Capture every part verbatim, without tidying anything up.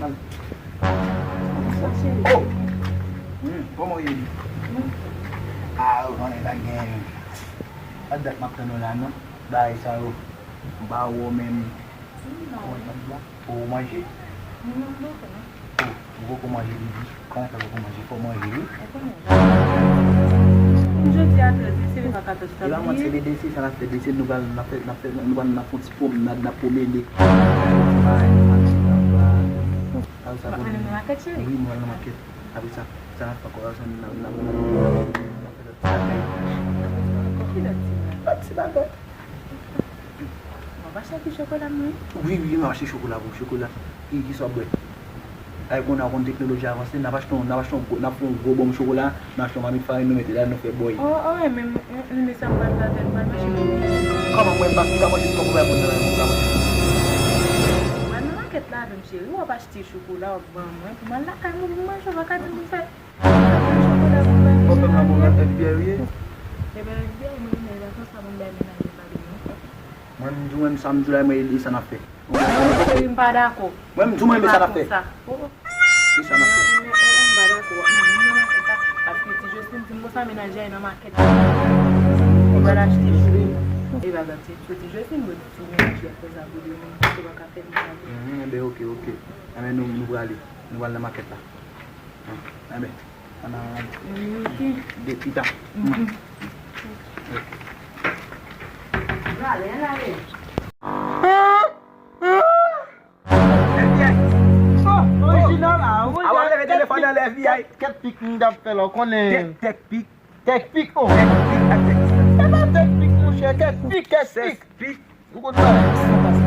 Oh! Hmm, kòman w ye? Ah, ou konnen pa gen. Pa dat m ap tann ou la, non. Bagay sa yo. M pa wè w menm. Kòman sa di la? Ou manje? Non, non, non. Oh, ou poko manje, Bibi. Kòman fè poko manje? Fò w manje, wi. Jodi a trèz, se pa katòz. E pa manti, se de dese, sa n ap fè dese, nou pral, n ap fè, n ap fè, nou pral, n ap fè yon ti pwomnad, n ap pwomene. Bay, bay, bay. Sa, sa, w ap pral nan makèt, cheri? Wi, nou pral nan makèt. Apre sa, sa n ap fè ankò, sa n ap, n ap, n ap, n ap fè lòt ti bagay. Ki lòt ti bagay? Lòt ti bagay. W ap achte ti chokola mwen? Wi, wi, m ap achte chokola pou w, chokola. Ki, ki sa w ap bwè? Ay, kounye a, w konn teknoloji avanse, n ap achte yon, n ap achte yon gwo, n ap fè yon gwo bonm chokola, n ap achte yon mamit farin, nou mete la, nou fè bòy. Oh, oh, wi, men, men, men sa m pral fè avè l, m pral mache pou li. Kòman mwen m pa, m pa manje, kòman mwen mwen mwen pa manje? Mwen nan makèt la avè m, cheri, w ap achte chokola, w ap ban mwen, pou m al lakay mwen, pou m manje, w pa ka di m pou m fè. Bon, pèp la, bon, F B I ou ye? Ebyen, F B I, mwen, men, la, sa, sa, mwen, bay mennaj mwen pale, non. Mwen, m di w, mwen, sa m di w la, mwen, e sa n ap fè. Mwen, cheri, m pa dakò. Mwen, m di w, mwen, e sa n ap fè. E sa n ap fè. Mwen, mwen, mwen, m pa dakò. Mwen, mwen, mwen, mwen, paske ti Jocelyn di m konsa, mennaj la nan makèt. Li pral achte jwi. E pa gate, ti Jocelyn, mwen, ti mennaj la fè sa pou li, mwen, se pa ka fè li sa. Mhm, enben, oke, oke. Enben, nou, nou prale. Nou pral nan makèt la. Enben, ann al. Ann al, oke. De pita. Mhm. Oke. Ann ale, ann ale. F B I. Oh, orijinal, ah, orijinal. A w ap leve telefòn nan F B I. Kèt, kèt pik m t ap fè la, w konnen. Tèk, tèk pik. Tèk pik, oh. Tèk pik ak tèk pik. E pa tèk pik, monchè, kèt pik, kèt pik. Sèk pik. Ou konn bagay sa pase.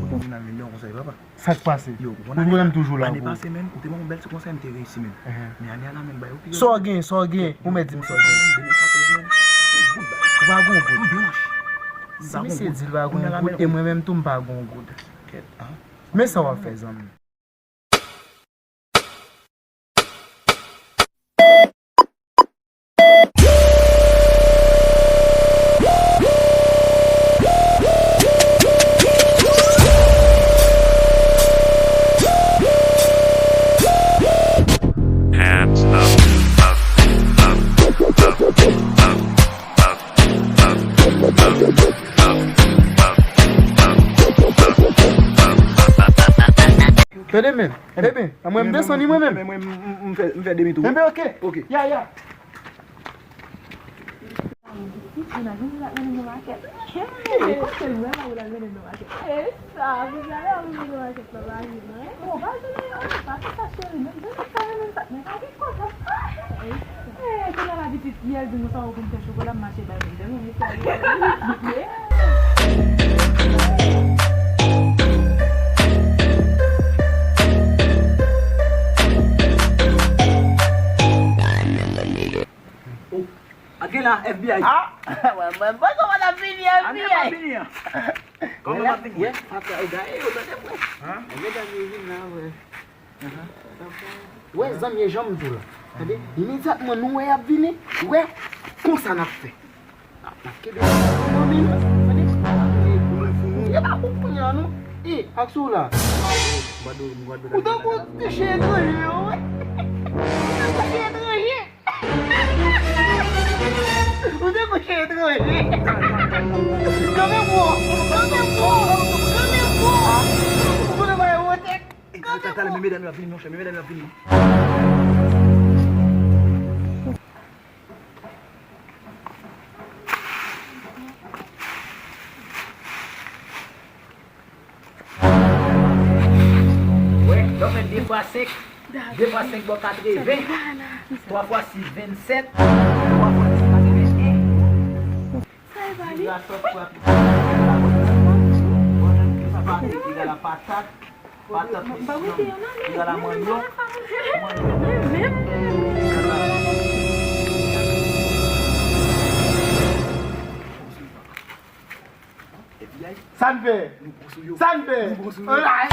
Kote moun nan vin non konsa, papa? Sa k pase? Yo, ou konn ane, ane pase, menm, ou te ban m yon bèl ti konsèy, m te reyisi, menn. Men ane a la, menm, bay ou pi. Sa w gen, sa w gen, ou mèt di m sa w gen. Ou pa gon goud. Si misye di l pa gon goud, e mwen menm tou m pa gon goud. Men sa w ap fè, zanmi m. Hands up, up, up, up, up, up. Tande men, ebyen, mwen m desann li mwen menm. Mwen, mwen, m, m, m fè, m fè demi tou. Enben, oke. Oke. Ya, ya. Imajine sa k mennen nou makèt. Hey, kote l wè la ou la mennen nou makèt. E sa, pou sa la ou mennen nou makèt la, pa vin, non? Bon, pa jwenn anyen, pa fè sa, cheri, menm jan sa, menm sa, men pa gen kòb la. Eh, kounye a la pitit, yè l di m konsa ou konn fè chokola, m mache bay moun. Demen mesye a li, li, li, li. Oh, ake la, F B I. Ah, mwen, mwen, mwen, kòman n ap vini, F B I? Ane pa vini an. Kòman n ap vini? Wè, ap gade yo, tande mwen. Hein? Mesye dam yo vin la, wè. Wè, zanmi, e jan m di w la. Tande, imedyatman nou wè y ap vini, wè, konsa n ap fè. N ap, n ap kenbe nan men nou, tande, n ap kenbe pou nou, pou nou. E pa pou kounye a, non. E, ak sou la. Ou tankou ti chen etranje, wè. Ou tankou chen etranje. Ou tankou chen etranje. Kanpe bò, kanpe bò, kanpe bò. Ou konnen bagay wotèk. Talè, men medam yo ap vini, monchè, men medam yo ap vini. Wè, lè w fè de fwa senk, de fwa senk ba w katreven, twa fwa sis vennsèt, twa fwa dis katreven en. Sa e pa li? Sa pa li, egal a patat. Patat, egal a manyo. Sa n fè? Sa n fè? Alright.